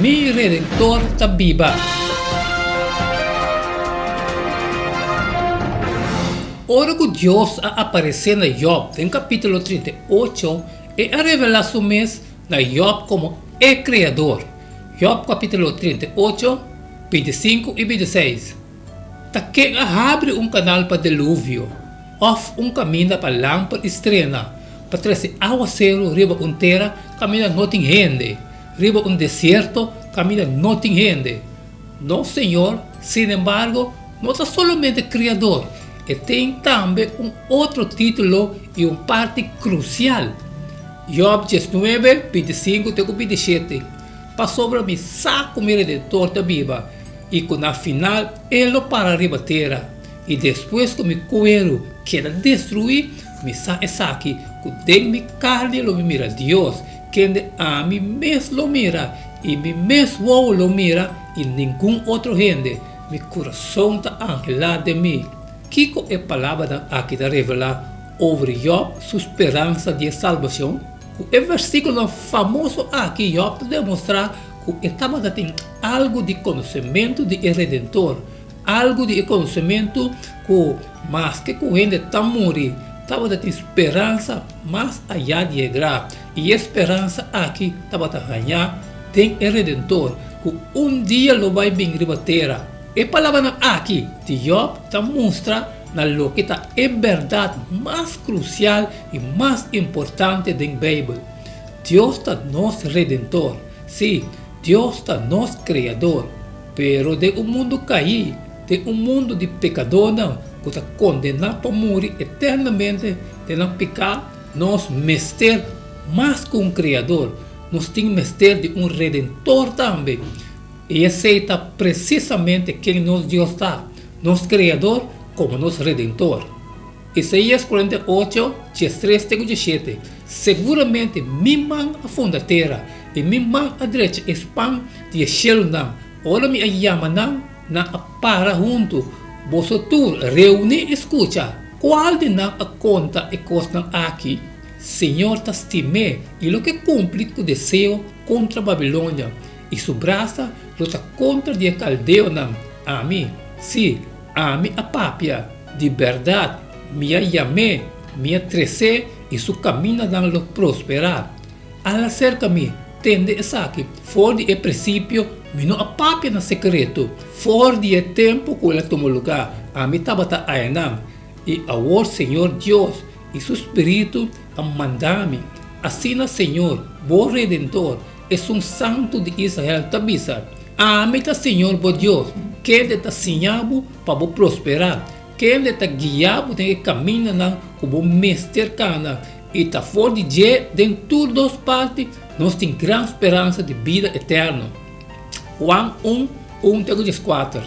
Mi Redentor ta biba! Ora ku Dios a aparesé na Yòb den kapítulo 38, E a revelá Su mes na Yòb komo e Kreador. Yòb kapítulo 38, 25 i 26. Ta ken a habri un kanal pa deluvio, òf un kaminda pa lamper i strena, pa trese awaseru riba un tera kaminda no tin hende, riba un desierto kaminda no tin hende? Nos Señor, sinembargo, no ta solamente Kreador, e tin tambe un otro título i un parti krusial. Yòb 19, 25 te ku 27, Pasobra mi sa ku mi Redentor ta biba i ku na final e lo para riba tera, i despues ku mi kueru keda destruí, mi sa esaki, ku den mi karni lo mi mira Dios, kende ami mes lo mira, i mi mes wowo lo mira, i ningun otro hende. Mi kurason ta anhelá den mi. Kiko e palabranan aki ta revelá over Yòb su speransa di e salbashon? Ku e versíkulonan famoso aki Yòb ta demostrá ku e tabata tin algu di konosementu di e Redentor, algu di e konosementu ku maske ku hende ta muri, tabata tin speransa mas ayá di e graf, i e speransa aki tabata hañá den e Redentor ku un dia lo bai bin riba tera. E palabranan aki di Yòb ta mustra na loke ta e bèrdat mas krusial i mas importante den Beibel, Dios ta nos Redentor. Sí, Dios ta nos Kreador. Pero den un mundu kaí, den un mundu di pekadónan ku ta kondená pa muri eternamente den nan piká, nos mester mas ku un Kreador, nos tin mester di un Redentor tambe. I esei ta presisamente ken nos Dios ta, nos Kreador komo nos Redentor. Isaías 48, 13 te ku 17, Seguramente mi man a funda tera, i mi man a drecha e span di e shelunan. Ora mi a yama nan, nan a para huntu. Boso tur reuní i skucha. Kual di nan a konta e kosnan aki? Señor ta stim'é i lo ke kumpli ku deseo kontra Babilonia, i su brasa lo ta kontra di e kaldeonan. Ami, sí, ami a papia. Di bèrdat, mi a yam'é, mi a tres'é i su kamindanan lo prosperá. Ala serka mi, tende esaki, for di e prinsipio mi no a papia na sekreto, for di e tempu ku el a tuma lugá, ami tabata ayanan. I awor Señor Dios i su Spiritu a manda mi. Asina Señor, bo Redentor, Esun Santu di Israel, ta bisa, Ami ta Señor bo Dios, kende ta siña bo pa bo prosperá, kende ta guia bo den e kamindanan ku bo mester kana, i ta for di dje den tur dos parti nos tin gran speransa di bida eterno. Juan un, un te ku dieskuater.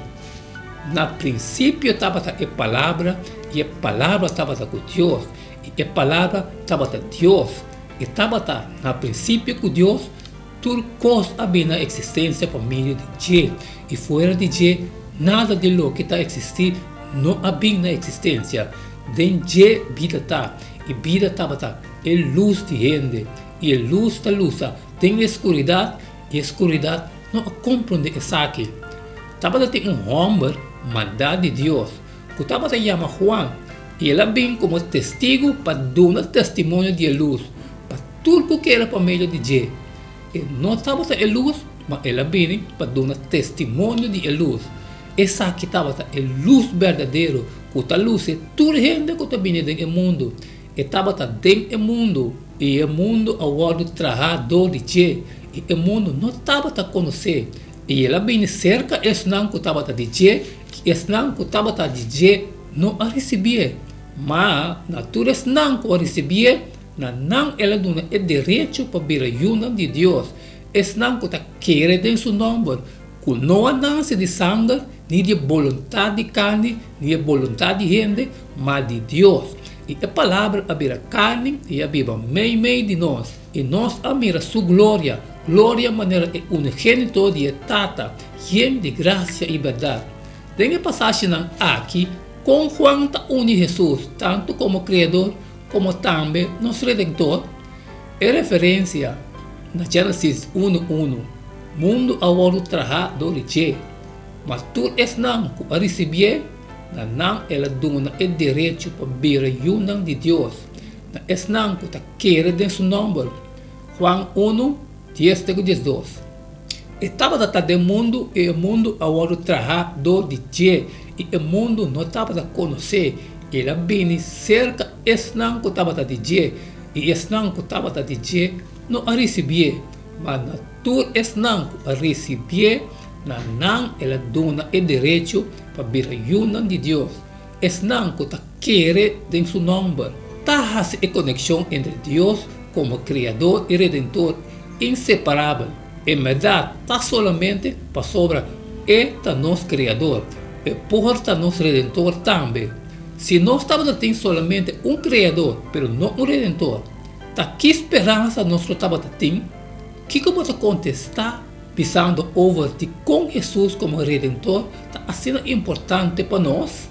Na prinsipio tabata e Palabra, i e Palabra tabata ku Dios, i e Palabra tabata Dios. E tabata na prinsipio ku Dios. Tur kos a bini na eksistensia pa medio di dje, i fuera di dje nada di loke ta eksistí no a bin na eksistensia. Den dje bida ta, i bida tabata e lus di hende, i e lus ta lusa den e skuridat, i e skuridat no a komprondé esaki. Tabata tin un hòmber mandá di Dios, ku tabata yama Juan, i el a bin komo testigu pa duna testimonio di e lus, pa Tur ku kere pa medio di dje. E no tabata e lus, ma el a bini pa duna testimonio di e lus. Esaki tabata e lus berdadero ku ta lusi tur hende ku ta bini den e mundu. E tabata den e mundu, i e mundu a wòrdu trahá dor di dje, i e mundu no tabata konos'é. I el a bini serka esnan ku tabata di dje, i esnan ku tabata di dje no a risibié. Ma na tur esnan ku a risibié, Na nan el a duna e derecho pa bira yunan di Dios, esnan ku ta kere den su nòmber, ku no a nase di sanger, ni di e boluntat di karni, ni e boluntat di hende, ma di Dios. I e Palabra a bira karni i a biba meimei di nos, i nos a mira su gloria, gloria manera e unigénito di e Tata, yen di grasia i bèrdat. Den e pasashinan aki, kon Juan ta uni Hesus tantu komo Kreador Komo tambe nos Redentor, e referensia na Genesis unu unu. Mundu a wòrdu trahá dor di dje, ma tur esnan ku a risibié, na nan el a duna e derecho pa bira yunan di Dios, na esnan ku ta kere den su nòmber. Juan unu, dies te ku diesdos. E tabata ta den mundu i e mundu a wòrdu trahá dor di dje, i e mundu no tabata konos'é. El a bini serka esnan ku tabata di dje, i esnan ku tabata di dje no a risibié. Ma na tur esnan ku a risibié, na nan el a duna e derecho pa bira yunan di Dios, esnan ku ta kere den su nòmber. Ta hasi e konekshon entre Dios komo Kreador i Redentor inseparabel. En bèrdat, ta solamente pasobra E ta nos Kreador, E por ta nos Redentor tambe. Si nos tabata tin solamente un Kreador pero no un Redentor, Ta ki speransa nos lo tabata tin? Kiko bo ta kontestá bisando over dikon Hesus komo Redentor ta asina importante pa nos?